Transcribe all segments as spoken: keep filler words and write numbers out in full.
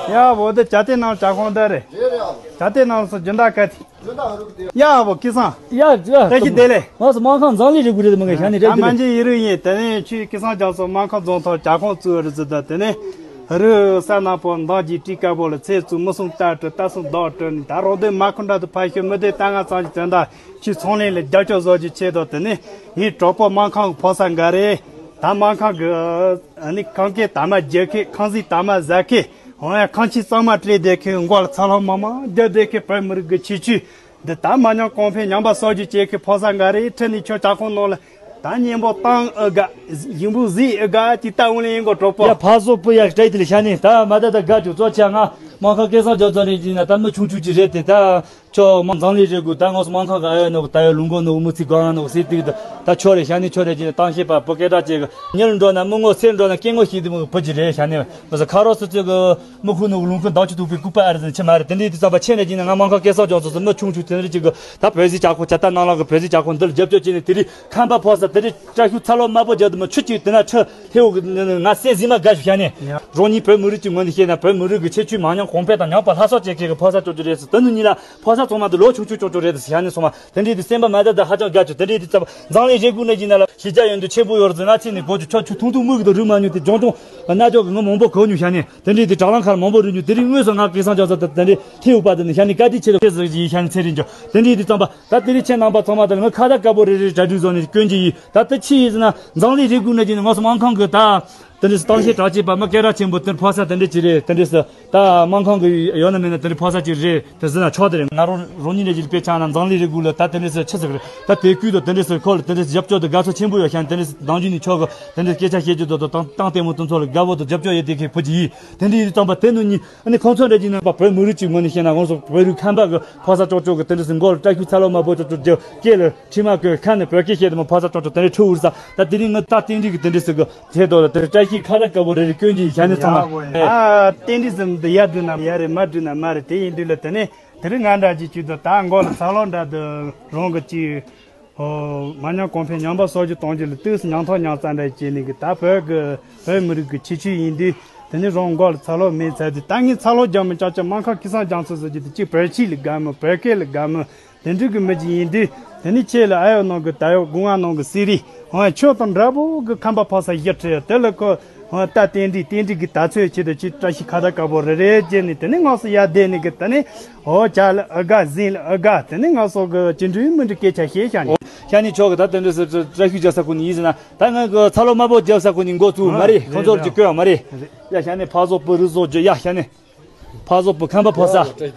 ཡ་བོ་འདི་ཇ་ཏེ་ནང་ཇ་ཁོང་འདི་རེད། ཇ་ཏེ་ནང་སུ་སྦྱིན་བདག་ག་དེ། ཡ་བོ་སྐལ་བཟང་། ཡ་ཡ། བཀྲ་ཤིས་བདེ་ལེགས། ང་ཚོ་སྨར་ཁམས་འཛམ་གླིང་རེ་དགུ་རེད་མི་ངས་ཤ་ནི་ད་རེད་མ་འདི་འཇིགས་ཡི་རུ་ཡིན། དེ་ནས་ཁྱོད་སྐལ་བཟང་རྒྱ་མཚོ་སྨར་ཁམས་རྫོང་ཐོག་ཇ་ཁོང་བཙུགས་རེད་ཟེར། ད་དེ་ནས་རུ་ས་ནག་པོ་འདང་གྱི་སྤྲི་དཀར་པོ་ལ་ཚེ་བཙུགས་མི་གསུམ་རྟ་བྲོས་རྟ་གསུམ་མདོག་བྲོས་ནས་ད་རོགས་འདོད་མ་ཁུ་འདྲ་དུ་ཕ་ཤོད་མི་བདེ་ད་ང་ཚང་གི་དོན་དག་ཁྱོད་ཚོང་ལས་ལ་རྒྱབ་སྐྱོར་བཟོ་རྒྱུ་ཆེད་དུ་དེ་ནས་ངའི་གྲོགས་པོ་སྨར་ཁམས་ཀྱི་ཕོ་གསར་འགའ་རེ། ད་སྨར་ཁམས་ཀྱི་ཨ་ནི་ཁང་སྐད་དར་མ་རྒྱག་མཁན། ཁང་བཟོས་དར་མ་ཟ་མཁན། འོ་ཡ། ཁང་ཆེན་གཙང་མ་སྤྲས་བསྡད་མཁན། མགོ་ལ་ཚ་ལྷོག་མང་མང་རྒྱག་བསྡད་མཁན། བོད་མི་རིགས་ཀྱི་ཁྱད་ཆོས་འདི་ད་མ་ཉམས་གོང་འཕེལ་ཉམས་པ་གསོག་རྒྱུ་བྱེད་མཁན་ཕོ་གསར་འགའ་རེ་ཁྲིད་ནས་ཁྱོད་ཇ་ཁང་ནང་ལ་ད་མཉེན་པོ་བཏང་ཨེ་དགའ། ཞིམ་པོ་བཟོས་ཨེ་དགའ། དེ་ལྟ་འོང་ལེ་ཡིན་གོ་གྲོགས་པོ། ཡ་ཕར་ཚུར་སྤུ་ཡག་སྤྲད་དེ་ལ་ཤ་ནི་ད་མ་ད་ད་དགའ་བྱུང་གཙོ་ཆེ་ང་སྨར་ཁམས་སྐལ་བཟང་རྒྱ་མཚོ་ནས་ཡིན་ན་ད་མི་ཆུང་ཆུང་ཅིག་རེད་དེ། ད་ཁྱོད་མ་འཛམ་གླིང་རེ་དགུ་ད་ང་ཚོ་སྨར་ཁམས་ག་ཨེ་ནོ་ད་ཡོད་ལུང་གོ་ནོ་མི་ཚིག་གང་ནོ་སེ་དུས་ད་ད་ཁྱོད་རེད་ཤ་ནི། ཁྱོད་རེད་ཅིག་ནི་གཏམ་བཤད་པ་བུ་སྐད་གྲགས་ཅིག་གི་ཉིན་འགྲོ་ན་མི་ངོ་སེར་འགྲོ་ན་སྐད་ངོ་ཤེས་དུ་མི་བུ་ཅིག་རེད་ཤ་ནི། མི་ཚོ་ཁ་རོག་སུ་ཚོད་གི་མི་ཁུ་ནོ་ལུང་ཁུ་འདང་ཆུ་ཐུག་པའི་སྐུད་པ་ཨ་རེ་ཟིན་ཆེ་མ་རེད། དེ་འདྲའི་དུས་ཙམ་པ་ཆེ་ནས་ཅིག་ནི་ང་སྨར་ཁམས་སྐལ་བཟང་རྒྱ་མཚོ་ཚོ་མི་ཆུང་ཆུང་དེ་འདྲ་ཅིག་གི་ད་བོད་ཟི་ཇ་ཁོ་ཇ་ད་ནང་ལོག་གི་བོད་ཟི་ཇ་ཁོ་འདི་ལ་རྒྱབ་སྐྱོར་བྱས་ནས་དེ་རིང་ཁམས་པ་ཕོ་གསར་དེ་འདྲའི་བཀྲ་ཤིས་ཚ་ལོ་དམར་པོ་རྒྱབ་དུ་མི་ཆུ་གཅིག་དེ་ན་ཁྲི་ལྷེའུ་གི་ང་སེ་ཟི་མ་དགའ་ཞུ་ཤ་ནི། རང་ཉིད་བོད་མི་རིགས་ཀྱི་ངོས་ནས་བཤད་ན་བོད་མི་རིགས་ཀྱི་ཁྱད་ཆོས་མ་ཉམས་གོང་འཕེལ་དང་ཉམས་པ་ལྷ་ཚོགས་བྱེད་མཁན་གྱི་ཕོ་གསར་ཅོ་ཅོ་རེད་ཟེར། དེ་ནི་ཉིད་ལ་ཕོ་གསར་ཚང་མ་དེ་ལོ་ཆུང་ཆུང་ཅོ་ཅོ་རེད་ཟེར་ཤ་ནི་སོང་བ། དེ་འདྲའི་དུས་སེམས་པ་མ་དགའ་དང་ཧ་ཅང་དགའ་བྱུང་། དེ་འདྲའི་དུས་ཙམ་པ་འཛམ་གླིང་རེ་དགུ་ན་ཡིན་ན་ལ་ཤེས་བྱ་ཡོན་ཏན་ཆེན་པོ་ཡོད་རེད་ཟེར། ང་ཚེ་ནས་གོ་ཆུ་ཆོ་ཆུ་ཐུང་ཐུང་མུ་གི་དང་རུ་མ་ཉུང་དེ་ལྗོང་ལྗོང་རྣ་ཅོག་གི་ངུ་མང་པོ་གོ་མྱོང་ཤ་ནི། དེ་འདྲའི་དུས་དྲ་ལམ་ཁར་མང་པོ་རུ་མྱོང་། དེ་རིང་དངོས་སུ་ང་སྐལ་བཟང་རྒྱ་མཚོ་དང་དེ་འདྲའི་ལྷེའུ་པ་དེ་ནི་ཤ་ནི་བཀའ་དྲིན་ཆེ་དོ་ཟེར་གྱི་ཡིན་ཤ་ནི་ཚེ་རིང་ཅོ། དེ་འདྲའི་དུས་ཙམ་པ་ད་དེ་རིང་ཁྱེད་རྣམ་པ་ཚང་མ་དང་ངའི་ཁ་བརྡ་དཀར་པོ་རེ་རེ་གྲ་སྒྲིག་བཟོ་ནས་སྐྱོན་གྱི་ཡིན། ད་དེ་ཆི་ཡིན་ཟེར་ན་འཛམ་གླིང་རེ་དགུ་ན་ཅིག་ནི་ང་ཚོ་སྨར་ཁམས་ཀྱི་ད་དེ་འདྲའི་སྟངས་ཤེས་གྲགས་ཅེས་པ་མི་སྐད་གྲགས་ཆེན་པོ་དེར་ཕོ་གསར་དེ་འདྲའི་ཅིག་རེད། དེ་འདྲའི་སི་ད་སྨར་ཁམས་ཀྱི་ཡོད་ན་མེད་ན་དེ་འདྲའི་ཕོ་གསར་ཅིག་རེད། དེ་ཟེར་ན་ཆོག་དེ་རེད། ང་རང་རང་ཉིད་ནས་ཅིག་དཔེ་ཆ་ན་འཛམ་གླིང་རེ་དགུ་ལ་ད་དེ་འདྲའི་སི་ཆི་ཟིག་རེད། ད་དེ་ཁུལ་དུ་དེ་འདྲའི་སི་ཁོ་ལ་དེ་འདྲའི་སི་རྒྱབ་སྐྱོར་དང་དགའ་ཚོར་ཆེན་པོ་ཡོད་ཤ་ནི། དེ་འདྲའི་སི་ནང་ཆོས་ནས་ཆོག་གི་དེ་འདྲའི་སྐད་ཆ་བཤད་རྒྱུ་དོ་དང་ཏང་ལྟད་མོ་དེ་ཚོ་ལ་དགའ་བོ་དང་རྒྱབ་སྐྱོར་ཡོད་དེ་མཁན་བུ་ཅིག་ཡིན། དེ་འདྲའི་ཡིན་དུས་ཙམ་པ་དེ་ནི་ནི་ཨ་ནི་ཁོང་ཚོ་འདྲ་ཅིག་ནི་བོད་མི་རིགས་ཀྱི་ངོས་ནས་བཤད་ན་ང་ཚོ་བོད་རིགས་ཁམས་པ་གི་ཕོ་གསར་ཅོག་ཅོག་གི་དེ་འདྲ་སི་མགོ་ལ་བཀྲ་ཤིས་ཚ་ལོ་དམར་པོ་ཅོག་ཅོག་རྒྱབ། སྐེ་ལ་ཁྲི་མ་གོན། ཁ་ནས་བོད་སྐད་བཤད་དེ་མོ་ཕོ་གསར་ཅོག་ཅོག་དེ་འདྲ་ཁྲི་འུར་ས། ད་དེ་རིང་ངི་ད་རྟེན་འབྲེལ་གི་དེ་འདྲ་སི་གི་དེ་དོ་ལ་དེ་བཀྲ་ཤིས་ཁ་ར་དཀར་པོ་རེ་རེ་སྐྱོན་གྱི་ཡིན་ཤ་ནི་ཚང་མ། ཨ་རྟེན་འབྲེལ་ཟེར་འདི་ཡ་འགྲུལ་ན་ཡ་རེད། མ་འགྲུལ་ན་མ་རེད། དེ་ཡིན་དུས་ལ་དེ་ནས་དེ་རིང་ང་འདྲ་ཅིག་ཅིག་དུ་ད་མགོ་ལ་ཚ་ལོ་འདྲ་དུ་རང་གི་ཅིག་ཨོ། མ་ཉམས་གོང་འཕེལ་ཉམས་པ་གསོག་རྒྱུ་གཏོང་རྒྱུ་ལ་ཏོག་ཙམ་ཉམ་ཐག་ཉམས་རྩ་འདྲ་བྱས་ནས་གི་ད་བོད་གི་བོད་མི་རིགས་ཀྱི་ཁྱད་ཆོས་ཡིན་དུས་དེ་ནི་རང་མགོ་ལ་ཚ་ལོ་མེད་ཚར་དུས་ད་ངས་ཚ་ལོ་རྒྱག་མི་ཅག་ཅག་སྨར་ཁམས་སྐལ་བཟང་རྒྱ་མཚོ་ཟེར་རྒྱུ་དེ་གཅིག་བོད་ཆས་ལ་དགའ་མོ། བོད་སྐད་ལ་དགའ་མོ། དེ་འདྲ་གི་མི་ཅིག་ཡིན་དུས་དེ་ནི་ཁྱེད་ལ་ཨ་ཡོ་ནང་གི་ད་ཡོ་སྒོ་ང་ནང་གི་སི་རི་ཧོང་ཆོས་དང་འདྲ་པོ་གི་ཁམས་པ་ཕོ་གསར་བཞི་ཁྲི་དེ་ལ་ཁོ། ཨོ། ད་རྟེན་འབྲེལ་རྟེན་འབྲེལ་གྱི་དར་ཚོད་ཆེད་དུ་ཅིག་བཀྲ་ཤིས་ཁ་བརྡ་དཀར་པོ་རེ་རེ་བྱས་ནས་དེ་ནས་དངོས་སུ་ཡར་བསྡད་ནས་གི་དེ་ནས་ཨོ་ཇ་ལ་ཨ་དགའ་ཟན་ལ་ཨ་དགའ་དེ་ནས་དངོས་སུ་གི་ཅི་འདྲའི་མི་འདྲའི་སྐད་ཆ་བཤད་བཞག་ནས། ཤ་ནི་ཆོག་གི་ད་དེ་འདྲ་སུ་བཀྲ་ཤིས་རྒྱག་ས་ཀུན་ནས་ཡིན་ཟེར་ན་ད་ང་གི་ཚ་ལོ་དམར་པོ་རྒྱག་ས་ཀུན་ནས་འགོ་བཙུགས་མ་རེད། ཁོང་ཚོར་ཅིག་བསྐོས་བ་མ་རེད། ཡ་ཤ་ནི་ཕ་བཟོ་བུ་རུ་བཟོ་རྒྱུ་ཡ་ཤ་ནི། ཕ་བཟོ་བུ་ཁམས་པ་ཕོ་གསར།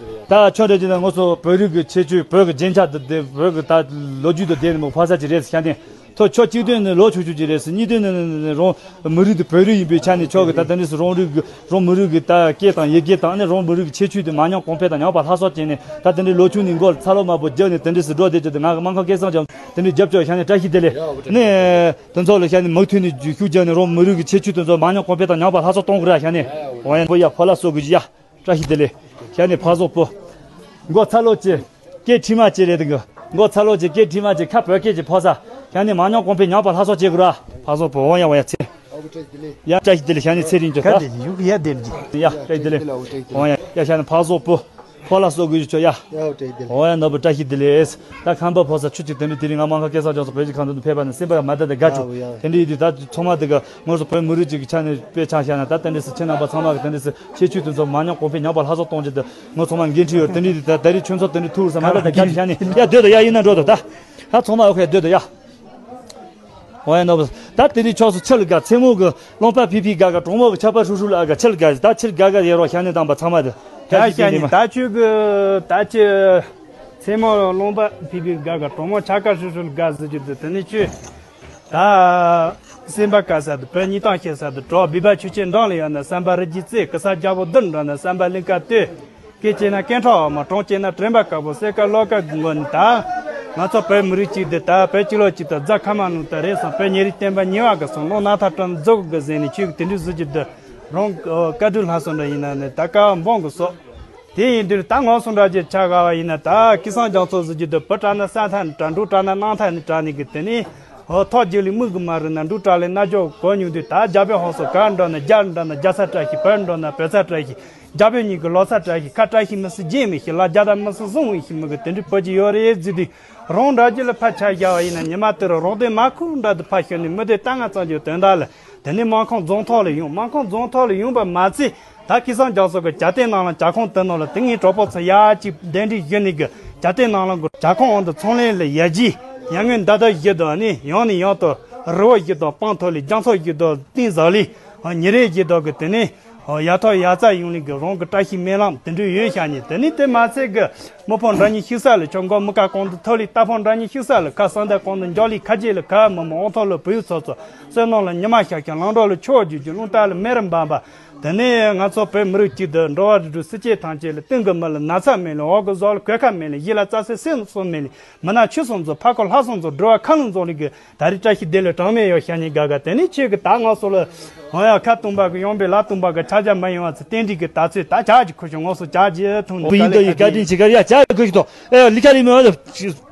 ད་ཁྱོད་འདྲ་ཅིག་ན་ང་ཚོ་བོད་རིགས་ཀྱི་ཁྱད་ཆོས་བོད་ཀྱི་རྒྱན་ཆ་དེ་དེ་བོད་ཀྱི་ད་ལོ་རྒྱུས་དེ་དེ་ནི་མོ་ཕོ་གསར་ཅིག་རེད་ཤ་ནི། ཐོ་ཁྱོད་གཅིག་དོན་ནི་ལོ་ཆུང་ཆུང་ཅིག་རེད་ཟེར། གཉིས་དོན་ནི་རང་མི་རིགས་དེ་བོད་རིགས་ཡིན་པའི་ཆ་ནས་ཁྱོད་ཀྱི་ད་དེ་འདྲ་སུ་རང་རིགས་ཀྱི་རང་མི་རིགས་ཀྱི་ད་སྐད་དང་ཡི་གེ་དང་ནི་རང་མི་རིགས་ཀྱི་ཁྱད་ཆོས་དེ་མ་ཉམས་གོང་འཕེལ་དང་ཉམས་པ་ལྷག་སོགས་བྱས་ནས་ད་དེ་འདྲའི་ལོ་ཆུང་ནས་མགོ་ལ་ཚ་ལོ་དམར་པོ་རྒྱག་ནས་དེ་འདྲ་སུ་འགྲོ་བསྡད་ཀྱི་འདུག་ང་གི་སྨར་ཁམས་སྐལ་བཟང་ཅང་དེ་འདྲའི་རྒྱབ་སྐྱོར་ཤ་ནི་བཀྲ་ཤིས་བདེ་ལེགས་ནི། དེ་ཚོ་ལ་ཤ་ནི་མུ་མཐུད་ནས་རྒྱུ་ཤུགས་རྒྱག་ནས་རང་མི་རིགས་ཀྱི་ཁྱད་ཆོས་དེ་ཚོ་མ་ཉམས་གོང་འཕེལ་དང་ཉམས་པ་ལྷག་སོགས་གཏོང་དགོས་ར་ཤ་ནི། འོ་ཡ་བུ་ཡ་ཕོ་ལ་གསོ་དགོས་ཀྱི་ཡ། བཀྲ་ཤིས་བདེ་ལེགས། ཤ་ནི་ཕ་བཟོ་བུ། མགོ་ཚ་ལོ་ཅི། སྐད་ཁྲི་མ་ཅི་རེད་དེ་གི། མགོ་ཚ་ལོ་ཅི་སྐད་ཁྲི་མ་ཅི་ཁ་བོད་སྐད་ཅི་ཕོ་ས། ཤ་ནི་མ་ཉམས་གོང་འཕེལ་ཉམས་པ་ལྷག་སོགས་བྱེད་དགོས་ར། ཕ་བཟོ་བུ་འོ་ཡ་འོ་ཡ་ཚེ། ཡ་བཀྲ་ཤིས་བདེ་ལེགས་ཤ་ནི་ཚེ་རིང་ཅོ་ད། ཡ་བཀྲ་ཤིས་བདེ་ལེགས། འོ་ཡ་ཡ་ཤ་ནི་ཕ་བཟོ་བུ། ཕོ་ལ་གསོ་དགོས་ཀྱི་ཆོ་ཡ། འོ་ཡ་ནོར་བུ་བཀྲ་ཤིས་བདེ་ལེགས། ད་ཁམས་པ་ཕོ་ས་ཆུ་གཅིག་དེ་འདྲ་དེ་རིང་ང་སྨར་ཁམས་སྐལ་བཟང་ཅང་སོགས་བོད་ཀྱི་ཁམས་དུ་ཕེབས་པ་ནི་སེམས་པ་ཡང་མ་དགའ་དེ་དགའ་བྱུང་། དེ་འདྲ་ཡིན་དུས་ད་ཚང་མ་དེ་ག་ངོས་སུ་བོད་མི་རིགས་ཅིག་གི་ཆ་ནས་དཔེ་ཆ་བཞག་ན་ད་དེ་འདྲ་སུ་ཁྱེད་རྣམ་པ་ཚང་མ་གི་དེ་འདྲ་སུ་ཁྱད་ཆོས་དེ་ཚོ་མ་ཉམས་གོང་འཕེལ་ཉམས་པ་ལྷག་སོགས་གཏོང་རྒྱུ་དེ་ངོ་ཚང་མ་འགན་འཁྲི་ཡོད། དེ་འདྲ་ཡིན་དུས་ད་ད་རེས་ཁྱོད་ཚོ་དེ་འདྲ་ཐུག་ས་མ་དགའ་དེ་དགའ་བྱུང་ཤ་ནི་ཡ་སྡོད་དོ་ཡ་ཡིན་ན་འགྲོ་དོ་ད། ད་ཚང་མ་ཨོ་ཁེ་སྡོད་དོ་ཡ། འོ་ཡ་ནོར་བུ། ད་དེ་རིང་ཕྱོགས་སུ་ཆུ་ལ་དགའ། མཚན་མོ་གི་རློན་པ་ཕི་ཕི་དགའ་དགའ། གྲོག་མོ་གི་ཆར་པ་ཧྲུལ་ཧྲུལ་ལ་ཨ་དགའ། ཆུ་ལ་དགའ། ད་ཆུ་ལ་དགའ་དགའ་ཡེ་རོགས་ཤ་ནི་དང་པ་ཚང་མ་དེ། ད་ཤ་ནི་ད་ཁྱོད་གི་ད་ཁྱོད་མཚན་མོ་རློན་པ་ཕི་ཕི་དགའ་དགའ། གྲོག་མོ་ཆར་དཀར་ཧྲུལ་ཧྲུལ་དགའ་ཟེར་རྒྱུ་དེ་དེ་ནི་ཁྱོད་ད་སེམས་པ་དགའ་ས་དེ་བོད་གཉིས་དང་ཤེས་ས་དེ་གྲོགས་བི་བ་ཆུ་ཆེན་འགྲམ་ལ་ཡོད་ན་བསམ་པ་རི་རྒྱལ་རྩེ། གེ་སར་རྒྱལ་པོ་རྡུལ་འགྲམ་ན་བསམ་པ་གླིང་དཀར་སྟོད། སྐད་ཆེ་ན་སྐད་འཕྲོག་འོག་མ། གྲོང་ཆེ་ན་དྲན་པ་དཀར་པོ། སེར་ཀ་གློག་ཀ་གི་མགོ་ནས་ད། ང་ཚོ་བོད་མི་རིགས་གཅིག་འདི་ད་བོད་སྤྱི་ལོ་གཅིག་དང་རྫ་ཁ་མ་ནང་ད་རེད་སོང་། བོད་ཉེ་རིགས་བསྟན་པ་ཉེ་བ་གི་སོང་། ལོ་ན་ཐ་ཀྲང་རྫོགས་གི་ཟེར་ནས་ཁྱོད་ཀྱི་དེ་འདྲའི་གཟི་བརྗིད་འདི་རང་བཀའ་དྲིན་ལྷག་སོང་འདྲ་ཡིན་ན་ནི་ད་ཀ་བ་འབོང་གི་སོ། དེ་ཡིན་དུས་ད་ངོ་སོང་འདྲ་ཅིག་ཆ་ག་བ་ཡིན་ན་ད་སྐལ་བཟང་རྒྱ་མཚོ་གཟི་བརྗིད་འདི་བུ་དྲག་ན་ས་མཐའ་ནས་དྲག། འབྲུག་དྲག་ན་གནམ་མཐའ་ནས་དྲག་ནས་གི་དེ་ནས། ཧོ་ཐོག་རྒྱུ་ལི་མིག་གི་མ་རུ་ན་འབྲུག་བཀྲ་ལི་རྣ་ཅོག་གོ་མྱོང་དུས། ད་རྒྱ་བོད་ཧོ་སོ་གར་འགྲོ་ན་རྒྱ་འགྲོ་ན་རྒྱ་ས་བཀྲ་ཤིས། བོད་འགྲོ་ན་བོད་ས་བཀྲ་ཤིས། རྒྱ་བོད་གཉིས་ཀྱི་ལོ་ས་བཀྲ་ཤིས། ཁ་བཀྲ་ཤིས་མི་སྲིད་རྗེས་མི་ཤིག་ལ་རྒྱ་དང་མི་སྲིད་བཟུང་བའི་ཤིག་མི་གི་དེ་འདྲའི་བོད་ཀྱི་ཡོད་རེད་ཟེར་དུས། རང་འདྲ་རྒྱུ་ལ་ཕར་ཆ་བཞག་པ་ཡིན་ན། ཉི་མ་དེ་རུ་རོགས་དེ་མ་ཁུག་འདྲ་དུ་ཕར་ཤོད་ནས་མི་དེ་ལྟ་ང་ཙམ་གྱི་དོན་དག་ལ། དེ་ནས་སྨར་ཁམས་རྫོང་ཐོག་ལ་ཡོང་། སྨར་ཁམས་རྫོང་ཐོག་ལ་ཡོང་བ་མ་ཚད། ད་སྐལ་བཟང་རྒྱ་མཚོ་གི་ཇ་སྟེང་ནང་ལ་ཇ་ཁང་དེ་ནང་ལ་དེ་ངའི་གྲོགས་པོ་ཚོ་ཡ་གཅིག་གདན་འདྲེན་ཞུས་ནས་གི་ཇ་སྟེང་ནང་ལ་གི་ཇ་ཁང་འོག་ཏུ་ཚོང་ལས་ལ་ཡར་རྒྱས་ཡར་ངོས་ད་ལྟ་བཞི་དོ་ནི་ཡང་ནས་ཡང་དུ་རི་བོ་བཞི་དོ་སྤང་ཐོག་ལས། རྒྱ་མཚོ་བཞི་དོ་གཏིང་ཟག་ལས། ཉིན་རེ་བཞི་དོ་གི་དེ་ནས་ཡར་ཐོག་ཡར་རྩ་ཡོང་ལས་གི་རང་གི་བཀྲ་ཤིས་སྨོན་ལམ་དེ་འདྲ་ཡོད་ཤག་ནས། དེ་ནས་དེ་མ་ཚད་གི་མི་ཕམ་འདྲ་མཉམ་གཤིག་ས་ལ་ཆོ་མགོ་མི་དཀར་གོང་དུ་ཐོག་ལས། རྟ་ཕམ་འདྲ་མཉམ་གཤིག་ས་ལ་ཁ་སང་ད་གོང་དུ་འཇོག་ལས། ཁ་རྗེས་ལ་ཁ་མི་མི་ཨོང་ཐོག་ལ་བུ་ཡུག་ཚོ་ཚོ། བསོད་ནམས་ལ་ཉི་མ་ཤར་ཤར་ལང་གྲོ་ལ་ཆུ་བོ་རྒྱུག་རྒྱུག་རླུང་རྟ་ལ་མེ་རི་འབར་འབར། དེ་ནས་ང་ཚོ་བོད་མི་རིགས་གཅིག་ཏུ་འགྲོ་བ་རིགས་དྲུག་སེམས་ཅན་ཐམས་ཅད་ལ། སྟེང་གི་མི་ལ་ན་ཚ་མེད་ལ། འོག་གི་ཟོག་ལ་གོད་ཁ་མེད་ལ། ཡིད་ལ་རྩ་སེ་སེམས་སོ་མེད་ལ། མི་ནག་ཆུ་སོང་ཚོ་ཕ་ཁོ་ལྷ་སོང་ཚོ་འགྲོ་བ་ཁ་ལུང་ཚོ་ལི་གི་ད་རེས་བཀྲ་ཤིས་བདེ་ལེགས་གྲངས་མེད་ཡོད་ཤག་ནས་དགའ་དགའ། དེ་ནས་ཁྱེད་ཀྱི་ད་ང་ཚོ་ལ་འོ་ཡ་ཁ་སྟོང་པ་གི་ཡོང་པའི་ལ་སྟོང་པ་གི་ཆ་རྒྱ་མ་ཡོང་བ་ཚེ་རྟེན་འབྲེལ་གི་ད་ཚོད་ད་ཇ་གི་ཁུ་ཤོ་ང་ཚོ་ཇ་གི་འཐུང་ནས། བུ་ཡིན་དོ་ཡི་བཀའ་དྲིན་ཆེ་ག་རེ་ཡ་ཇ་གི་ཁུ་ཤོ་དོ། ཨེ་ལི་ཁ་རི་མི་བ་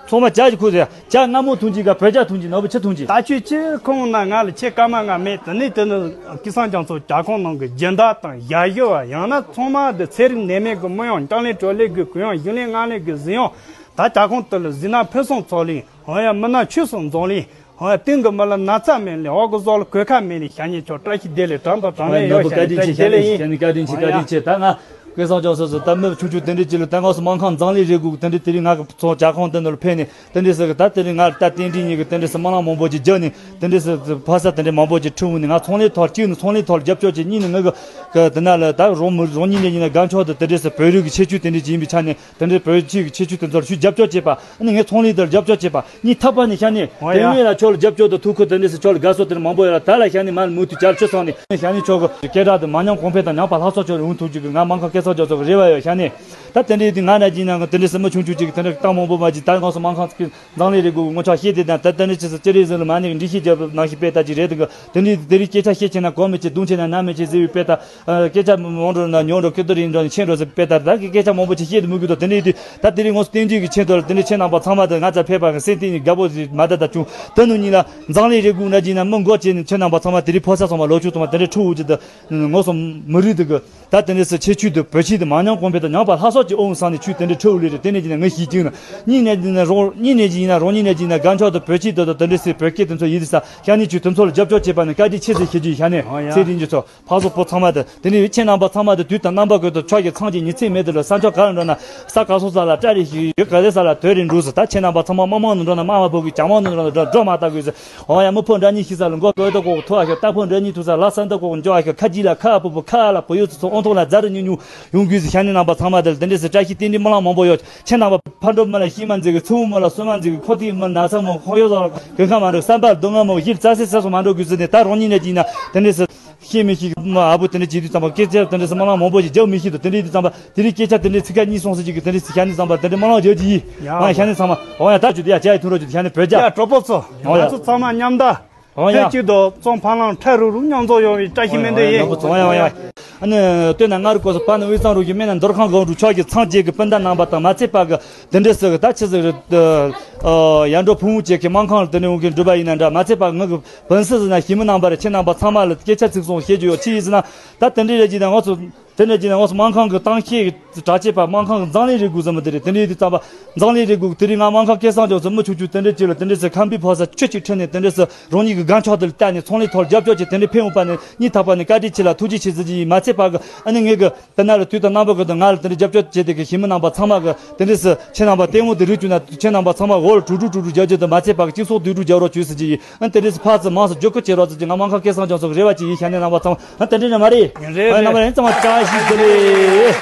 ཚང་མ་ཇ་གི་ཁུ་ཟེར་ཇ་མངར་མོ་འཐུང་གི་ག་བོད་ཇ་འཐུང་གི་ནོར་བུ་ཆུ་འཐུང་གི། ད་ཁྱོད་ཁྱེད་ཁོང་ན་ང་ལ་ཁྱེད་སྐར་མ་ལྔ་མེད། དེ་ནས་དེ་ནི་སྐལ་བཟང་རྒྱ་མཚོ་ཇ་ཁང་ནང་གི་སྦྱིན་བདག་དང་ཞབས་ཞུ་བ། ཡང་ན་ཚང་མ་དེ་ཚན་རིག་ནད་མེད་གི་མི་ཡོང་། ལྕང་ལན་གྲོ་ལན་གི་གུ་ཡོང་། ཞིང་ལན་ང་ལན་གི་ཟི་ཡོང་། ད་ཇ་ཁང་དེ་ལ་གཟིགས་ན་ཕུན་སུམ་ཚོགས་ལེ། འོ་ཡ་མི་ནག་ཆུ་སོང་འཛོམས་ལེ། འོ་ཡ་སྟེང་གི་མི་ལ་ན་ཚ་མེད་ལེ། འོག་གི་ཟོག་ལ་གོད་ཁ་མེད་ལེ། ཤ་ཉེ་ཆོག་བཀྲ་ཤིས་བདེ་ལེགས་གྲངས་དང་གྲངས་མེད་ཡོད། ནོར་བུ་བཀའ་དྲིན་ཆེ། ཤ་ཉེ་བཀའ་དྲིན་ཆེ། བཀའ་དྲིན་ཆེ། ད་ང་སྐལ་བཟང་རྒྱ་མཚོ་ཟེར་ད་མི་ཆུང་ཆུང་དེ་འདྲའི་ཅིག་ལ་ད་ང་ཚོ་སྨར་ཁམས་འཛམ་གླིང་རེ་དགུ་དེ་འདྲའི་དེ་རིང་ང་གི་ཚོ་ཇ་ཁང་དེ་ནང་ལ་ཕེབས་ནས་དེ་འདྲའི་ཟེར་གི་ད་དེ་རིང་ང་ལ་ད་རྟེན་འབྲེལ་ཉིད་ཀྱི་དེ་འདྲའི་ཟེར་སྨོན་ལམ་མང་པོ་ཅིག་བརྒྱབ་ནས་དེ་འདྲའི་ཟེར་ཕ་ས་དེ་འདྲའི་མང་པོ་ཅིག་ཁྲིད་འོང་ནས། ང་ཚོང་ལས་ཐོག་གཅིག་ནས་ཚོང་ལས་ཐོག་ལ་རྒྱབ་སྐྱོར་བྱེད། གཉིས་ནས་ང་གི་གི་དེ་ན་ལ་ད་རང་མི་རང་ཉིད་ནས་ཡིན་ན་དགའ་ཆོག་ཏུ་དེ་འདྲའི་ཟེར་བོད་རིགས་ཀྱི་ཁྱད་ཆོས་དེ་འདྲའི་ཅིག་ཡིན་པའི་ཆ་ནས། དེ་འདྲའི་བོད་སྤྱི་གི་ཁྱད་ཆོས་དེ་ཚོར་ཤུགས་རྒྱབ་སྐྱོར་བྱེད་པ། ཨ་ནི་ངས་ཚོང་ལས་དེར་རྒྱབ་སྐྱོར་བྱེད་པ། གཉིས་ཐག་པ་ནས་ཤ་ནས་འོ་ཡ། དེ་སྔོན་ལ་ཁྱོད་ལ་རྒྱབ་སྐྱོར་དང་ཐུགས་ཁུར་དེ་འདྲས་སུ་ཁྱོད་ལ་དགའ་བསུ་དེར་མང་པོ་ཡོད་ལ། ད་ལ་ཤ་ནས་མ་ལ་མུ་མཐུད་བྱ་ཆུ་སོང་ནས་ཤ་ནས་ཁྱོད་ཀྱི་སྐད་གྲགས་དེ་མ་ཉམས་གོང་འཕེལ་དང་ཉམས་པ་ལྷག་སོགས་ཁྱོད་ལ་ཡོང་ཐུབ་རྒྱུ་གི་ང་སྨར་ཁམས་སྐལ་བཟང་རྒྱ་མཚོ་གི་རེ་བ་ཡོད། ཤ་ནས་ད་དེ་འདྲའི་དུས་ང་ན་གྱིས་ན་དེ་འདྲས་སུ་མི་ཆུང་ཆུང་ཅིག་གིས་དེ་འདྲ་གཏམ་མང་པོ་མ་གྱིས། ད་ང་ཚོ་སྨར་ཁམས་ཀྱི་འཛམ་གླིང་རེ་དགུ་ངོ་ཆགས་ཤེས་དེ་དང་། ད་དེ་འདྲའི་ཕྱིས་སུ་ཅི་རིགས་ཟིན་ལ་མ་ནས་འདྲི་ཤེས་རྒྱབ་ནང་ཤེས་པས་ད་ཅི་རེད་འདུག་དེ་འདྲའི་དེ་རིགས་སྐད་ཆ་བཤད་ཆེ་ན་གོ་མི་ཆེ། རྡུང་ཆེ་ན་ན་མི་ཆེ་ཟེར་བའི་དཔེ་ལྟར། སྐད་ཆ་མང་འགྲོ་ན་ཉུང་འགྲོ། སྐད་དོད་རིང་འགྲོ་ན་ཆེ་འགྲོ་ཟེར་བའི་དཔེ་ལྟར། ད་གི་སྐད་ཆ་མང་པོ་ཅིག་བཤད་དུ་མི་དགོས་དོ། དེ་འདྲའི་དུས་ད་དེ་རིང་ངོ་སོ་རྟེན་འབྲེལ་གྱི་ཆེད་དུ་ལ་དེ་འདྲའི་ཁྱེད་རྣམ་པ་ཚང་མ་དང་ང་ཚ་ཕེབས་པ་གི་སེམས་གཏིང་ནས་དགའ་པོ་ཞིག་མ་ད་ད་བྱུང་། དེ་ནང་ཉིད་ལ་འཛམ་གླིང་རེ་དགུ་ན་གྱིས་ན་མི་འགོ་བྱས་ནས་ཁྱེད་རྣམ་པ་ཚང་མ་དེ་རིང་ཕོ་གསར་ཚང་མ་ལོ་ཆུང་ཚང་མ་དེ་འདྲའི་ཁྲིད་འོང་རྒྱུ་དུ་ངོ་སོ་མི་རིགས་དུ་གི་ད་དེ་འདྲའི་སུ་ཁྱད་ཆོས་དུ་བོད་ཆས་དུ་མ་ཉམས་གོང་འཕེལ་དུ་ཉམས་པ་ལྷག་སོགས་ཀྱི་ཨོང་སང་ནས་ཆུ་དེ་འདྲའི་ཁྲིད་འོང་ལེ་རེད། དེ་ནས་གྱིས་ན་ངས་ཤེས་ཀྱི་ན་གཉིས་ནས་གྱིས་ན་རང་གཉིས་ནས་གྱིས་ན་རང་གཉིས་ནས་གྱིས་ན་དགའ་མཆོག་དུ་བོད་ཆས་དུ་དུ་དེ་འདྲའི་སུ་བོད་སྐད་དེ་ཚོ་ཡིན་དུས་ས་ཤ་ནས་ཆུ་དེ་ཚོ་ལ་རྒྱབ་སྐྱོར་བྱེད་པ་ནི་བཀའ་དྲིན་ཆེ་ཟེར་ཞུ་རྒྱུ། ཤ་ནས་ཨོ་ཡ། ཚེ་རིང་རྒྱུ་ཚོ། ཕར་ཚུར་བུ་ཚང་མ་དེ་དེ་ནས་ཁྱེད་རྣམ་པ་ཚང་མ་དེ་དུས་དང་རྣམ་པ་ཀུན་ཏུ་ཕྱོགས་ཀྱི་ཚང་གི་ཉི་ཚེ་མེད་དུ་ལ་ས་ཕྱོགས་ག་ལ་འགྲོ་ན་ས་ག་སོ་ས་ལ་བཀྲ་རེ་ཞིག་ཡོད། ག་ལེ་ས་ལ་དོད་རེ་འགྲོ་ཟེར། ད་ཁྱེད་རྣམ་པ་ཚང་མ་དམག་མང་ནང་འགྲོ་ན་དམག་མ་ཕོག་གི། གྱང་མང་ནང་འགྲོ་ན་འགྲོ་འགྲོ་མ་ལྟ་དགོས་ཟེར། འོ་ཡ་མི་ཕོ་འདྲ་གཉིས་ཤི་ས་ལ་མགོ་བོད་དུ་ཀོག་ཐུ་བ་ཤོ། རྟ་ཕོ་འདྲ་གཉིས་ཐུ་ས་ལ་ས་འདི་ཀོག་འཇོ་བ་ཤོ། ཁ་ཅིག་ལ་ཁ་ཨ་ཕོ་ཕོ་ཁ་ཨ་ལ་བུ་ཡོད་ཚོ་ཚོ་ཨོང་ཐོག་ལ་རྫ་རི་ཉུང་ཉུང་ཡོང་དགོས་ཟེར། ཤ་ནི་རྣམ་པ་ཚང་མ་དེ་ལ་དེ་འདྲས་ཟེར་བཀྲ་ཤིས་རྟེན་འབྲེལ་སྨོན་ལམ་མང་པོ་ཡོད། ཁྱེད་རྣམ་པ་ཕ་འགྲོ་མི་ལ་ཤི་མ་འཛིན་གི། ཚུ་བོ་མི་ལ་གསོད་མ་འཛིན་གི། ཁོ་ཐིག་མི་ན་ས་མོ་ཁོ་ཡོད་ལ་གོན་ཁ་མ་འགྲོ། བསམ་པ་སྡུག་བསྔལ་མོ་ཡིད་རྩ་སེ་ས་སོ་མ་འགྲོ་དགོས་ཟེར་ནས། ད་རང་ཉིད་ནས་ཀྱིས་ན་དེ་འདྲས་ཟེར། ཤེས་མི་ཤེས་མ་ཨ་བུ་དེ་འདྲ་བྱེད་དུས་ཙམ་པ་སྐད་ཆ་དེ་འདྲ་སེ་སྨོན་ལམ་མང་པོ་ཞིག་རྒྱག་མི་ཤེས་དུ། དེ་འདྲ་ཡིན་དུས་ཙམ་པ་དེ་རིང་སྐད་ཆ་དེ་འདྲའི་ཚིག་ཁ་གཉིས་གསུངས་ཟེར་གྱི་གི་དེ་འདྲའི་ཚིག་ཁ་གཉིས་ཙམ་པ་དེ་འདྲའི་སྨོན་ལམ་རྒྱག་གི་ཡིན། ཡ་ཨ་ཤ་ནི་ཚང་མ་འོ་ཡ་ད་ཅུ་དེ་ཡ་ཅ་ཡི་ཐུན་རོ་ཅུ་དེ་ཤ་ནི་བོད་ཡ་ཇ་གྲོགས་པོ་ཚོ། འོ་ཡ་ང་ཚོ་ཚང་མ་མཉམ་ད། འོ་ཡ་ཕན་གཅིག་ཏུ་གཙང་འཕར་ལམ་ཁྲ་རུ་རུ་མཉམ་འཛོམས་ཡོང་བའི་བཀྲ་ཤིས་སྨོན་འདུན་ཡིན། འོ་ཡ་འོ་ཡ། ཨ་ནི་སྟོད་ན་མངའ་རིས་སྐོར་སུ་བར་ན་དབུས་གཙང་རུ་བཞི་སྨད་ན་འདོར་ཁང་སྒང་དྲུག་ཕྱོགས་ཀྱི་ཚང་བཅས་ཀྱི་སྤུན་ཟླ་རྣམ་པ་དང་མ་ཚད་པ་གི་དེ་འདྲ་ཟེར་གི་ད་ཆི་ཟེར་གི་ཡར་འགྲོ་ཕུང་བོ་བཅས་ཀྱི་སྨར་ཁམས་ལ་དེ་འདྲ་འོང་གི་འགྲུལ་པ་ཡིན་ན་འདྲ། མ་ཚད་པ་ངུ་གི་བུན་སི་ཟིན་ན་ཞི་མི་རྣམ་པར་ཁྱེད་རྣམ་པ་ཚང་མ་ལ་སྐད་ཆ་ཚིག་སོང་བཤད་རྒྱུ་ཡོད། ཅི་ཡིན་ཟེར་ན་ད་དེ་འདྲའི་རེད་ཀྱི་ན་ང་ཚོ་དེ་འདྲ་ཀྱི་ན་ང་ཚོ་སྨར་ཁམས་ཀྱི་གཏམ་བཤད་ཀྱི་གྲགས་ཆེ་བ་སྨར་ཁམས་ཀྱི་འཛམ་གླིང་རེ་དགུ་ཟེར་མི་དེ་རེད། དེ་འདྲའི་དུས་ཙམ་པ་འཛམ་གླིང་རེ་དགུ་དེ་རིང་ང་སྨར་ཁམས་སྐལ་བཟང་ལྗོངས་སུ་མི་ཆུང་ཆུང་དེ་འདྲ་ཅིག་ལ་དེ་འདྲ་ཟེར་ཁམས་པའི་ཕོ་ས་ཆོས་ཅིག་ཁྲིད་ནས་དེ་འདྲ་ཟེར་རང་ཉིད་ཀྱི་དགའ་ཕྱོགས་དེ་ལ་བལྟས་ནས་ཚོང་ལས་ཐོག་རྒྱབ་སྐྱོར་བྱས་དེ་འདྲ་ཕེབས་འོང་པ་ནི་སྙིང་ཐག་པ་ནས་བཀའ་དྲིན་ཆེ་ལ་ཐུགས་རྗེ་ཆེ་ཟེར་གྱི་ཡིན། མ་ཚད་པ་གི་ཨ་ནི་ངས་གི་དེ་ན་ལ་དུས་དང་རྣམ་པ་ཀུན་ཏུ་ང་ལ་དེ་འདྲ་རྒྱབ་སྐྱོར་བྱས་ཏེ་གི་ཞི་མི་རྣམ་པ་ཚང་མ་གི་དེ་འདྲ་ཟེར་ཁྱེད་རྣམ་པ་ལྟད་མོ་དེ་རིགས་བྱུང་ན་ཁྱེད་རྣམ་པ་ཚང་མ་འོག་ལ་དྲུག་དྲུག་དྲུག་དྲུག་རྒྱབ་རྒྱུ་དང་མ་ཚད་པ་གི་གཅིག་སོགས་དུས་དྲུག་རྒྱབ་རོགས་བྱོས་ཟེར་གྱི་ཡིན། ཨ་དེ་འདྲ་ཟེར་ཕར་ཚུར་མང་ཙམ་བརྒྱུད་སྐུར་བྱེད་རོགས་ཟེར་གྱི་ང་སྨར་ཁམས་སྐལ་བཟང་ལྗོངས་སུ་གི་རེ་བ་ཅིག་ཡིན། ཤ་ནི་རྣམ་པ་ཚང་མ་ཨ་དེ་འདྲ་ནི་མ་རེད། རེད་ཨ་རྣམ་པ་རེད། ཡིན་ཚང་མ་བཀྲ་ཤིས་བདེ་ལེགས།